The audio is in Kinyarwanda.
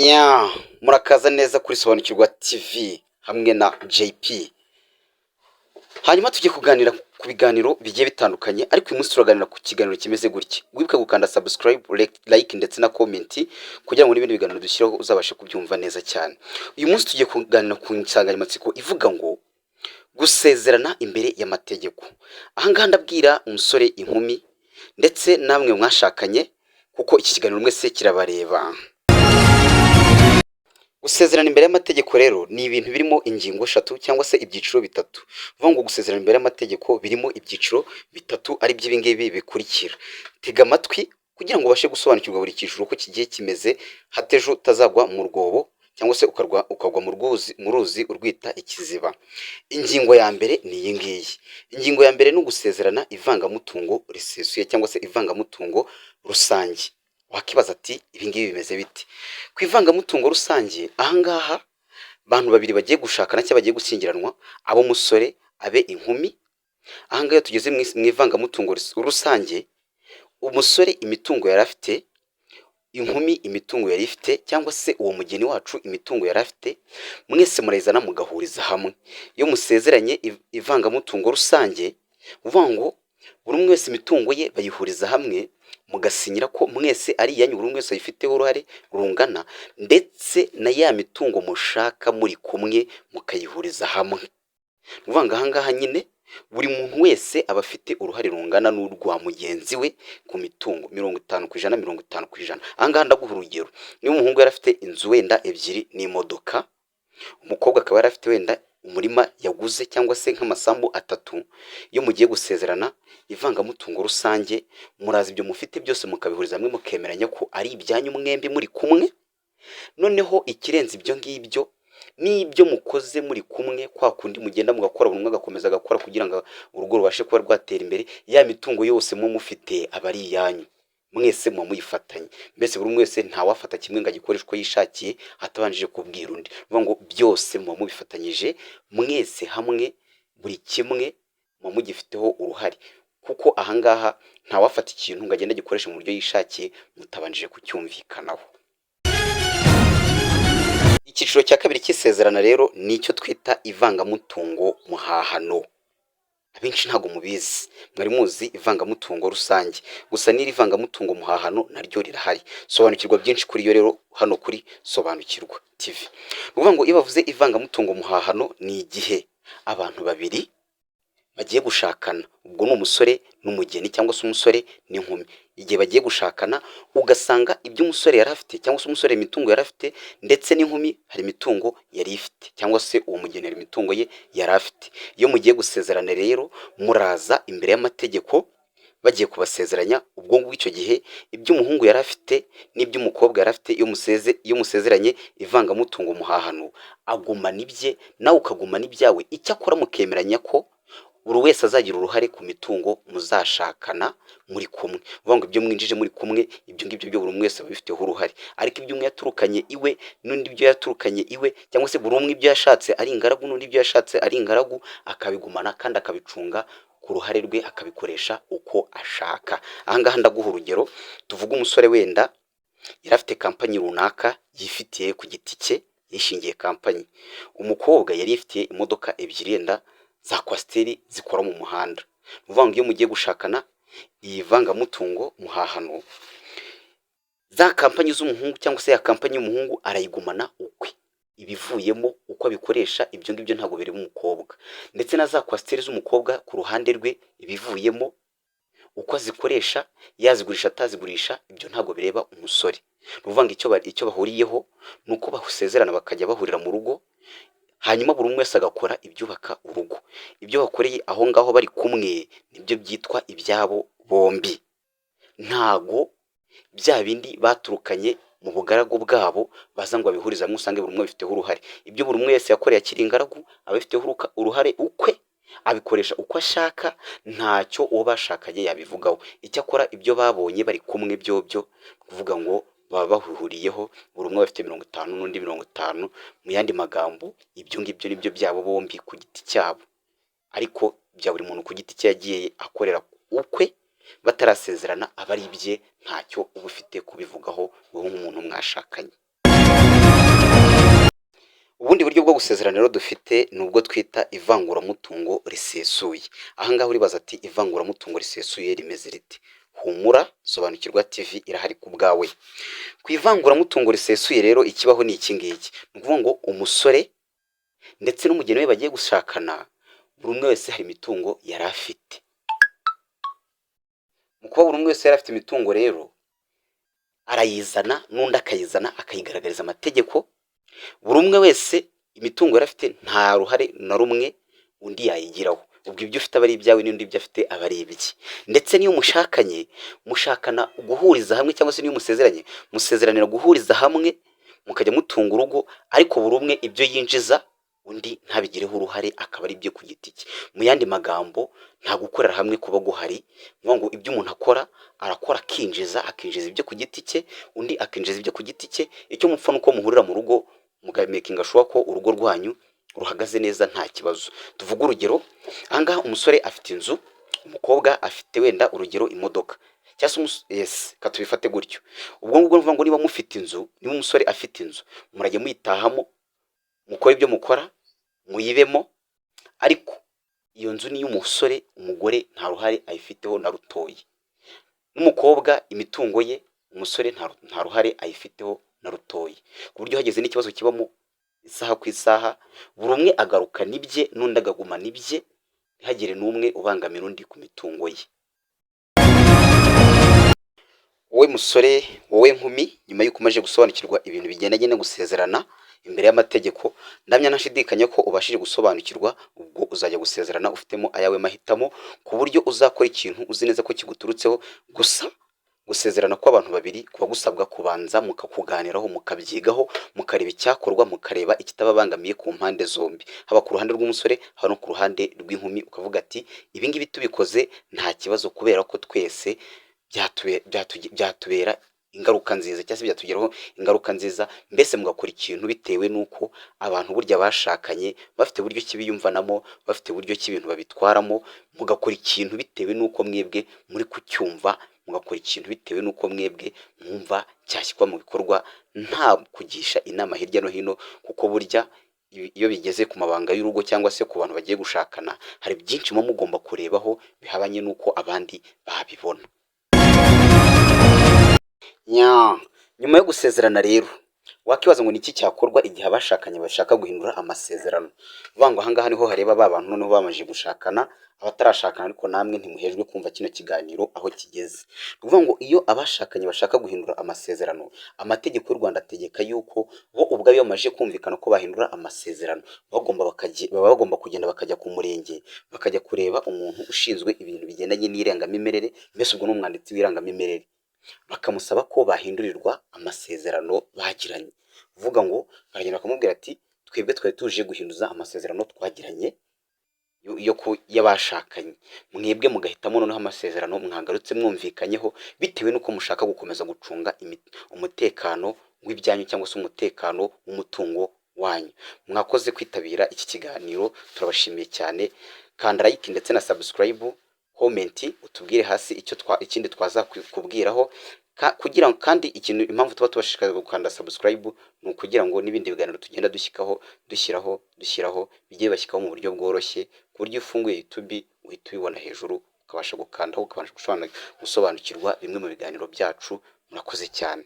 Nya murakaza neza kuri Sobanukirwa TV hamwe na JP. Hanyuma tujye kuganira ku biganiro bigiye bitandukanye, ariko uyu munsi turaganira ku kiganiro kimeze gutya. Wibuke gukanda subscribe, like ndetse na comment kugira ngo n'ibindi biganiro dushyiraho uzabashe kubyumva neza cyane. Uyu munsi tugiye kuganira ku nsanganyamatsiko ivuga ngo gusezerana imbere y'amategeko. Aha ngaha ndabwira umusore, inkumi ndetse namwe mwashakanye, kuko iki kiganiro mwese kirabareba. Gusezerana imbere y'amategeko rero ni ibintu birimo ingingo eshatu cyangwa se ibyiciro bitatu. Uvuga ngo gusezerana imbere y'amategeko birimo ibyiciro bitatu, ari byo ibi ngibi bikurikira. Tega amatwi kugira ngo ubashe gusobanukirwa buri cyiciro uko kigiye kimeze, hato ejo utazagwa mu rwobo cyangwa se ukagwa mu ruzi urwita ikiziba. Ingingo ya mbere ni iyi ngiyi. Ingingo ya mbere ni ugusezerana ivangamutungo risesuye cyangwa se ivangamutungo rusange. Wakibaza ati: "Ibi ngibi bimeze bite?" Ku ivangamutungo rusange, aha ngaha abantu babiri bagiye gushakana cyangwa bagiye gushyingiranwa, abe umusore, abe inkumi, aha ngaha iyo tugeze mu ivangamutungo rusange, umusore imitungo yari afite, inkumi imitungo yari ifite, cyangwa se uwo mugeni wacu imitungo yari afite, mwese murayizana mugahuriza hamwe. Iyo musezeranye ivangamutungo rusange, uvuga ngo buri umwe wese imitungo ye bayihuriza hamwe, mugasinyira ko mwese ari iyanyu, buri umwe wese ayifiteho uruhare rungana, ndetse na ya mitungo mushaka muri kumwe mukayihuriza hamwe. Ni ukuvuga ngo aha ngaha nyine buri muntu wese aba afite uruhare rungana n'urwa mugenzi we ku mitungo, 50%, 50%. Aha ngaha ndaguha urugero: niba umuhungu yari afite inzu wenda ebyiri n'imodoka, umukobwa akaba yari afite wenda umurima yaguze cyangwa se nk'amasambu atatu, iyo mugiye gusezerana ivangamutungo rusange, muraza ibyo mufite byose mukabihuriza hamwe, mukemeranya ko ari ibyanyu mwembi muri kumwe. Noneho ikirenze ibyo ngibyo, n'ibyo mukoze muri kumwe, kwa kundi mugenda mugakora, buri umwe agakomeza agakora kugira ngo urugo rubashe kuba rwatera imbere, ya mitungo yose muba mufite aba ari iyanyu mwese, muba muyifatanye. Mbese buri umwe wese ntawafata kimwe ngo agikoreshe uko yishakiye atabanjije kubwira undi. Ni ukuvuga ngo byose muba mubifatanyije mwese hamwe, buri kimwe muba mugifiteho uruhare, kuko ahangaha ntawafata ikintu ngo agende agikoreshe mu buryo yishakiye mutabanjije kucyumvikanaho. Icyiciro cya kabiri cy'isezerana rero ni icyo twita ivangamutungo muhahano. Abenshi ntabwo mubizi, mwari muzi ivangamutungo rusange gusa, n'iri vangamutungo muhahano naryo rirahari. Sobanukirwa byinshi kuri yo rero hano kuri Sobanukirwa TV. Ni ukuvuga ngo iyo bavuze ivangamutungo muhahano, ni igihe abantu babiri bagiye gushakana, ubwo ni umusore n'umugeni cyangwa se umusore n'inkumi, igihe bagiye gushakana ugasanga ibyo umusore yari afite cyangwa se umusore imitungo yari afite, ndetse n'inkumi hari imitungo yari ifite, cyangwa se uwo mugeni hari imitungo ye yari afite. Iyo mugiye gusezerana rero, muraza imbere y'amategeko bagiye kubasezeranya. Ubwo ngubwo icyo gihe ibyo umuhungu yari afite n'ibyo umukobwa yari afite, iyo musezeranye ivangamutungo muhahano, agumana ibye nawe ukagumana ibyawe. Icyakora mukemeranya ko buri wese azagira uruhare ku mitungo muzashakana muri kumwe. Uvuga ngo ibyo mwinjije muri kumwe, ibyo ngibyo byo buri umwe wese aba abifiteho uruhare, ariko ibyo umwe yaturukanye iwe n'undi ibyo yaturukanye iwe, cyangwa se buri umwe ibyo yashatse ari ingaragu n'undi ibyo yashatse ari ingaragu, akabigumana kandi akabicunga ku ruhare rwe, akabikoresha uko ashaka. Aha ngaha ndaguha urugero: tuvuge umusore wenda yari afite kampani runaka yifitiye ku giti cye, yishingiye kampani, umukobwa yari yifitiye imodoka ebyiri yenda za coaster zikora mu muhanda. Ni ukuvuga ngo iyo mugiye gushakana iyi vangamutungo muhahano, za kampani z'umuhungu cyangwa se ya kampani y'umuhungu arayigumana ukwe, ibivuyemo uko abikoresha ibyo ngibyo ntabwo bireba umukobwa, ndetse na za coaster z'umukobwa ku ruhande rwe, ibivuyemo uko azikoresha, yazigurisha atazigurisha, ibyo ntabwo bireba umusore. Ni ukuvuga ngo icyo bahuriyeho ni uko basezerana bakajya bahurira mu rugo, hanyuma buri umwe wese agakora ibyubaka urugo. Ibyo bakoreye aho ngaho bari kumwe nibyo byitwa ibyabo bombi. Ntago bya bindi baturukanye mu bugaragu bwabo baza ngo babihurize hamwe, usange buri umwe abifiteho uruhare. Ibyo buri umwe wese yakoreye akiri ingaragu aba abifiteho uruhare ukwe, abikoresha uko ashaka, ntacyo uwo bashakanye yabivugaho. Icyakora ibyo babonye bari kumwe byo kuvuga ngo baba bahuriyeho, buri umwe afite 50 n'undi 50. Mu yandi magambo, ibyo ngibyo nibyo byabo bombi ku giti cyabo, ariko bya buri muntu ku giti cye yagiye akorera ukwe batarasezerana aba ari ibye, ntacyo uba ufite kubivugaho wowe nk'umuntu mwashakanye. gusezerana rero dufite ni ubwo twita ivanguramutungo risesuye. Aha ngaha uribaza ati: "Ivanguramutungo risesuye rimeze rite?" Humura, Sobanukirwa TV irahari ku bwawe. Ku ivanguramutungo risesuye rero, ikibaho ni iki ngiki: ni ukuvuga ngo umusore ndetse n'umugeni we bagiye gushakana, buri umwe wese hari imitungo yari afite. Mu kuba buri umwe wese yari afite imitungo rero, arayizana n'undi akayizana, akayigaragariza amategeko. Buri umwe wese imitungo yari afite nta ruhare na rumwe undi yayigiraho. Ubwo ibyo ufite aba ari ibyawe, n'undi ibyo afite aba ari ibye. Ndetse n'iyo mushakanye, mushakana guhuriza hamwe, cyangwa se n'iyo musezeranye, musezeranira guhuriza hamwe mukajya mutunga urugo, ariko buri umwe ibyo yinjiza undi ntabigireho uruhare, akaba ari ibye ku giti cye. Mu yandi magambo, nta gukorera hamwe kuba guhari. Ni ngo ibyo umuntu akora, arakora akinjiza, akinjiza ibyo ku giti cye, undi akinjiza ibyo ku giti cye. Icyo mupfa ni uko muhurira mu rugo, mukamakinga sure ko urugo rwanyu ruhagaze neza, nta kibazo. Tuvuge urugero, ahangaha umusore afite inzu, umukobwa afite wenda urugero imodoka, cyangwa se, yes, katubifate gutyo. Ubwo ngubwo ni ngo niba mufite inzu, niba umusore afite inzu, murajya muyitahamo, mukore ibyo mukora, muyibemo, ariko iyo nzu ni iy'umusore, umugore nta ruhare ayifiteho na rutoya. N'umukobwa imitungo ye, umusore nta ruhare ayifiteho na rutoya, ku buryo hageze n'ikibazo kibamo isaha ku isaha, buri umwe agarukana ibye n'undi akagumana ibye, ntihagire n'umwe ubangamira undi ku mitungo ye. Wowe musore, wowe nkumi, nyuma y'uko umaze gusobanukirwa ibintu bigendanye no gusezerana imbere y'amategeko, ndamya ntashidikanya ko ubashije gusobanukirwa. Ubwo uzajya gusezerana ufitemo ayawe mahitamo, ku buryo uzakora ikintu uzi neza ko kiguturutseho. Gusa gusezerana kw'abantu babiri kuba gusabwa kubanza mukakuganiraho, mukabyigaho, mukareba icyakorwa, mukareba ikitababangamiye ku mpande zombi, haba ku ruhande rw'umusore, haba no ku ruhande rw'inkumi, ukavuga ati: "Ibi ngibi tubikoze nta kibazo, kubera ko twese byatubera ingaruka nziza, cyangwa se byatugeraho ingaruka nziza." Mbese mugakora ikintu bitewe n'uko abantu burya bashakanye bafite uburyo ki biyumvanamo, bafite uburyo ki ibintu babitwaramo. Mugakora ikintu bitewe n'uko mwebwe muri kucyumva, mugakora ikintu bitewe n'uko mwebwe mwumva cyashyirwa mu bikorwa, nta kugisha inama hirya no hino, kuko burya iyo bigeze ku mabanga y'urugo cyangwa se ku bantu bagiye gushakana, hari byinshi muba mugomba kurebaho bihabanye n'uko abandi babibona. Nya nyuma yo gusezerana rero, wakibaza ngo ni iki cyakorwa igihe abashakanye bashaka guhindura amasezerano? Uvuga ngo ahangaha niho hareba ba bantu noneho bamaze gushakana, abatarashakana ariko namwe ntimuhejwe kumva kino kiganiro aho kigeze. Ni ukuvuga ngo iyo abashakanye bashaka guhindura amasezerano, amategeko y'u Rwanda ategeka yuko bo ubwabo, iyo bamaze kumvikana ko bahindura amasezerano, baba bagomba kugenda bakajya ku murenge, bakajya kureba umuntu ushinzwe ibintu bigendanye n'irangamimerere, mbese ubwo ni umwanditsi w'irangamimerere, bakamusaba ko bahindurirwa amasezerano bagiranye. Uvuga ngo baragenda bakamubwira ati: "Twebwe twari tuje guhinduza amasezerano twagiranye yo y'abashakanye, mwebwe mugahitamo noneho amasezerano mwagarutse mwumvikanyeho, bitewe n'uko mushaka gukomeza gucunga umutekano w'ibyanyu cyangwa se umutekano w'umutungo wanyu." Mwakoze kwitabira iki kiganiro, turabashimiye cyane. Kanda like ndetse na subscribe, comment, utubwire hasi icyo ikindi twazakubwiraho kugira ngo kandi ikintu, impamvu tuba tubashishikariza gukanda subscribe ni ukugira ngo n'ibindi biganiro tugenda dushyikaho, dushyiraho, dushyiraho, bijye bibashyikaho mu buryo bworoshye, ku buryo iyo ufunguye YouTube uhita ubibona hejuru, ukabasha gukandaho, ukabasha gusobanukirwa bimwe mu biganiro byacu. Murakoze cyane.